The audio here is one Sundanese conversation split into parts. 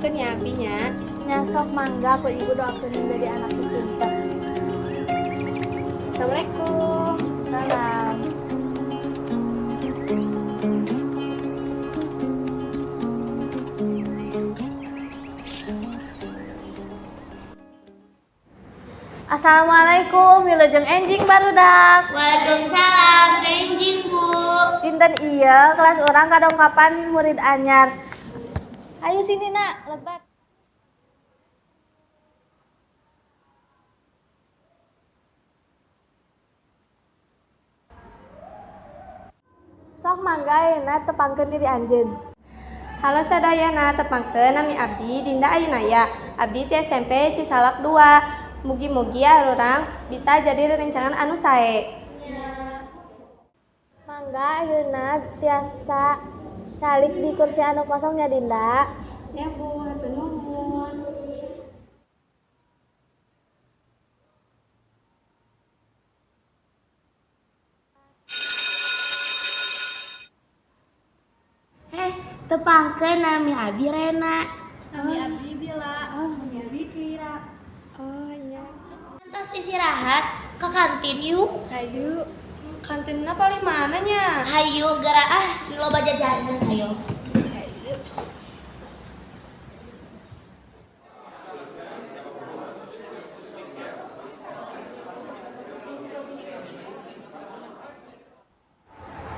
Doakeun ya abi nya. Nya sok mangga, ku ibu doakeun jadi anak nu pinter. Assalamualaikum. Salam. Assalamualaikum, wilujeng enjing barudak. Waalaikumsalam, enjing Bu. Dinten ieu kelas urang kadongkapan murid anyar. Ayo sini nak, lebat. Sok mangga ayeuna tepangkeun diri anjeun. Halo sadayana, tepangkeun nami abdi Dinda Ayunaya. Abdi ti SMP Cisalak 2. Mugi-mugi arurang bisa jadi rerencangan anu sae. Mangga ayeuna tiasa calik di kursi anu kosong nya, Dinda. Ya Bu, hatur nuhun. Eh, tepangkeun nami abi Rena. Nami abdi Bila. Oh, nami abi Kira. Oh iya. Terus istirahat ke kantin yuk. Hayu. Kantinna paling mana nya? Hayu geura ah, loba jajanan hayu.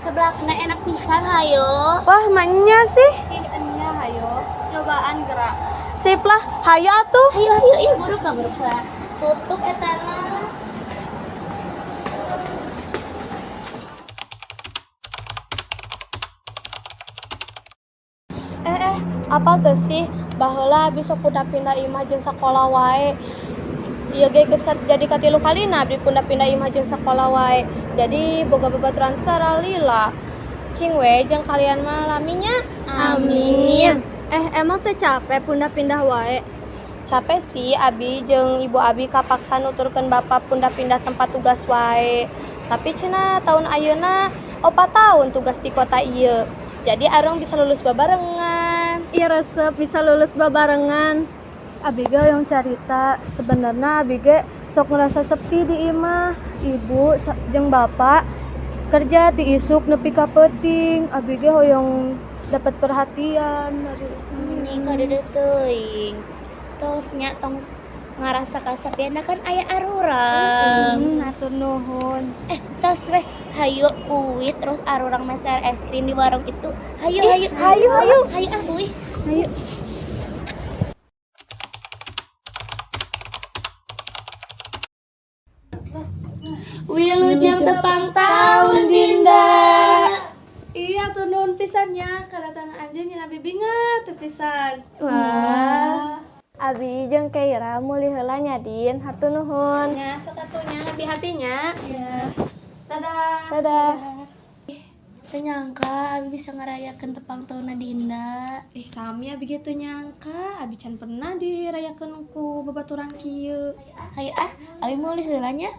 Seblakna enak pisan hayo. Wah, manya sih. Ih, enya hayo. Cobaan gerak. Sip lah, hayu atuh. Hayu hayu ih buruk lah buruk lah. Tutup etana. Eh, apal teu sih baheula abi sok pindah-pindah imah jeung sakola wae. Ieu ge geus jadi katilu kalina abdi pindah-pindah imah jeung sakola wae. Jadi boga babaturan teh tara lila. Cing we jeung kalian mah lami nya. Amin. Eh, emang teh capek pindah-pindah wae? Capek sih abi jeung ibu abi kapaksa nuturkeun bapak pindah-pindah tempat tugas wae. Tapi cenah tahun ayeuna 4 tahun tugas di kota ieu. Jadi arung bisa lulus babarengan. Iya resep bisa lulus babarengan. Abi ge yang carita sebenarnya abi ge sok ngerasa sepi di imah. Ibu jeung bapak kerja ti isuk nepi ka peuting. Abi ge hoyong dapat perhatian dari Ini kadeudeut teuing. Tos nya tong ngarasa kasepian kan aya arurang. Hatur nuhun. Eh, tos weh, hayu uwi terus arurang meser es krim di warung itu. Hayu hayu hayu, hayu. Hayu ah uwi. Hayu. Wilujeng tepang taun Dinda. Iya tuh nuhun pisan nya kedatangan anjeun nya abi bingat teu pisan. Wah. Abi jeung Keira mulih heula nya Din, hatur nuhun. Nya sok atuh nya hati-hati nya. Iya. Dadah. Dadah. Teu nyangka abi bisa ngerayakeun tepang taunna Dinda. Ih, sami abi ge teu nyangka, abi can pernah dirayakeun ku babaturan kieu. Hayu ah, abi mulih heula nya.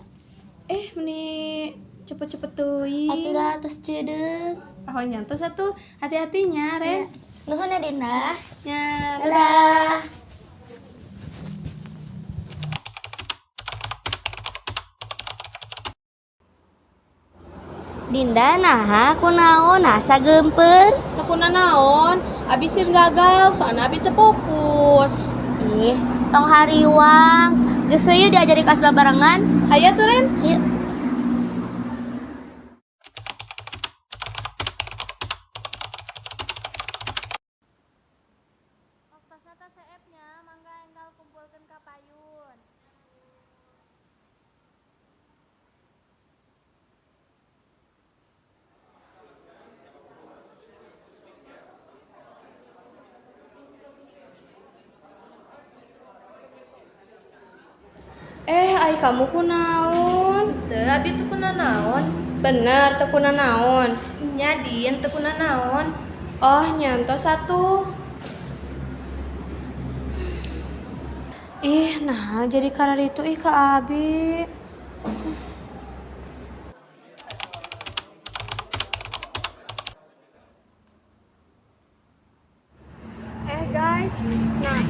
Eh, meni cepet-cepet teuing. Atuh dah tos ceudeung. Oh, nyantos atuh. Hati-hati nya, Ren. Nuhun ya Dinda. Nya, Dadah. Dinda naha kunaon asa geumpeur? Teu kunanaon, abi sir gagal, soalna abi teu fokus. Ih, tong hariwang. Geus we yeuh diajari kelas babarengan. Hayu atuh, Ren. Hayu. Waktosna tos seep nya, mangga enggal kumpulkeun ka payun. Eh, ai kamu kunaon? Teu, abi teu kunanaon. Bener, teu kunanaon. Nya Din, teu kunanaon. Oh, nyantos atuh. Ih, nah jadi kararitu ih ka abi. Eh guys, nah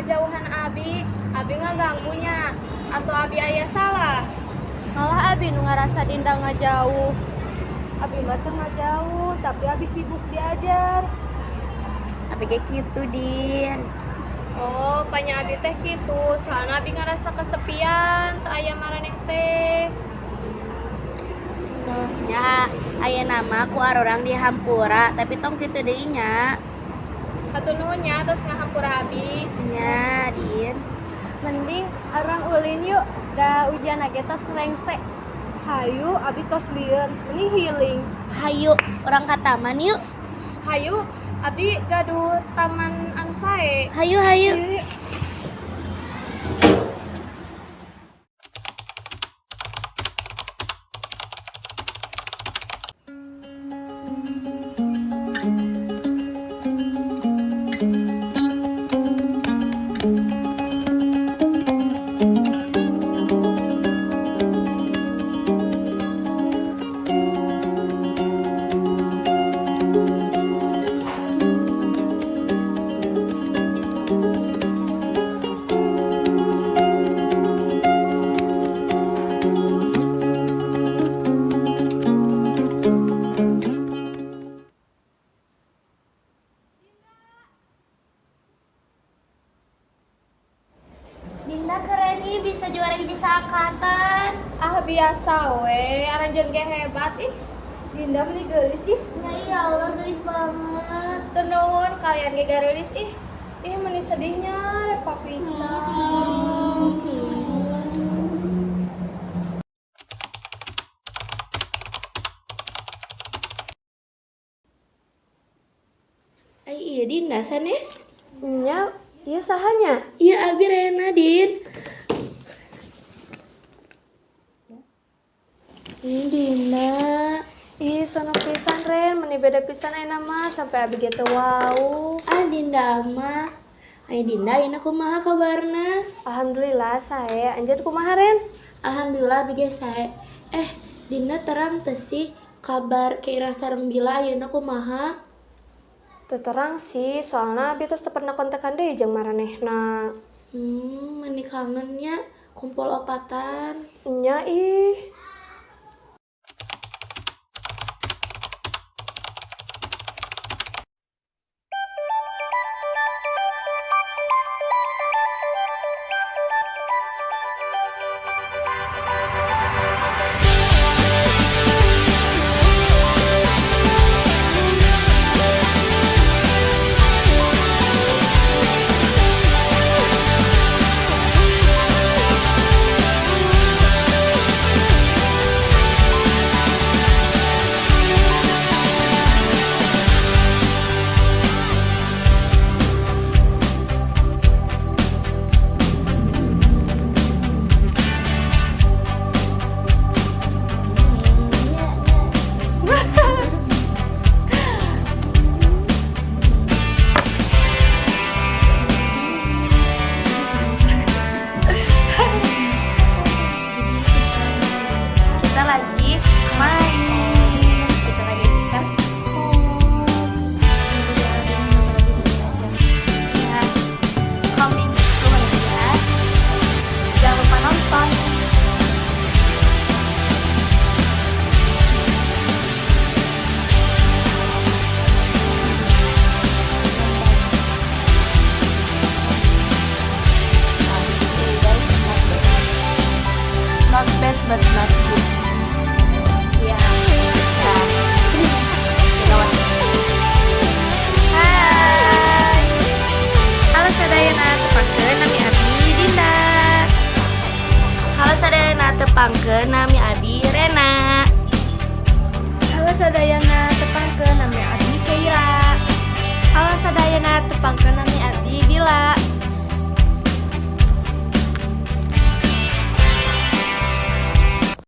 Ngajauhan abi, abi ngaganggunya atau abi aya salah? Malah abi nu ngarasa Dinda ngajauh. Abi mah teu ngajauh, tapi abi sibuk diajar. Tapi kayak gitu, Din. Oh, panya abi teh kitu, soalna abi ngarasa kesepian, teu aya maraneh teh. Nya, aya nama ku arurang di hampura, tapi tong kitu deui nya. Hatur nuhun nya tos ngahampura abi. Nya, Din. Mending arurang ulin yuk, da hujan ge tos rengse. Hayu, abi tos lieun, meni healing. Hayu, urang ka taman yuk. Hayu, abi gaduh taman anu sae. Hayu, hayu. Dinda keren ih bisa juara hiji saangkatan. Ah, biasa we, aranjeun ge hebat ih. Dinda meni geulis ih. Ya iya Allah geulis banget. Teu nuhun kalian ge gareulis ih. Ih, meni sedihnya papisah. Ai iya Dinda sanes? Nya, ieu sahanya? Iya abi Rena, Din. Ini Dinda. Ih, sono pisan Ren, meni beda pisan ayeuna mah sampai abi ge teu wau. Ah Dinda mah. Ai Dinda ayeuna kumaha kabarna? Alhamdulillah sae. Anjeun kumaha Ren? Alhamdulillah abi ge sae. Eh, Dinda terang teu sih kabar Keira sareng Bila ayeuna kumaha? Teu terang sih, soalna abi tos teu pernah kontekan deui jeung maranehna. Meni kangen nya kumpul opatan. Nya ih. Kita lagi main. Kita lagi perform. Ya, coming soon ya. Jangan lupa nonton. Not bad but not good. Ya. Ya. You know what? Hai. Halo sadayana, tepangkeun nami abi Dinda. Halo sadayana, tepangkeun nami abi Rena. Halo sadayana, tepangkeun nami abi Keira. Halo sadayana, tepangkeun nami abi Bila.